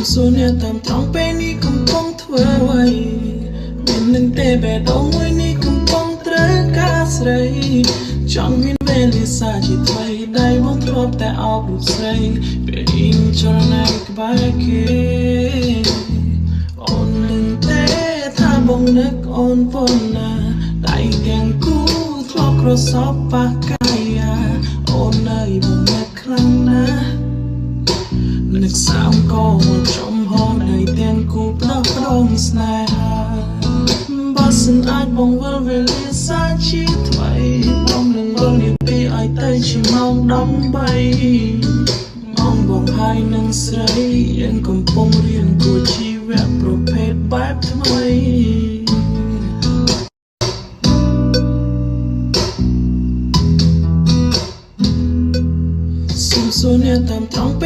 មសួរអ្នកតាមត្រង់ពេលនេះកំពុងធ្វើអ្វីមាននឹងទេបេះដូងមួយនេះកំពុងត្រូវការស្រីចង់មានវេលាសាជាថ្មីដៃបងធ្លាប់តែអោបរូបស្រីពេលនេះចរណាក្បែរគេអូននឹងទេថាបងនឹកអូនប៉ុណ្ណាដៃទាំងគូធ្លាប់ក្រសោបប៉ះកាយាអូននៅបងនឹកខ្លាំងណាស់នឹកសាមកមកចំហដៃទាំងគូផ្ដោះផ្ដងស្នេហាបើសិនអាចបងវិលវេលាសាជាថ្មីបងនឹងវិលនាទីឲ្យទៅជាម៉ោង13ម៉ោងបងហើយនឹងស្រីយើងកំពុងរៀនគួរជីវៈប្រភេទបែបថ្មីសូមសួរអ្នកតាមត្រង់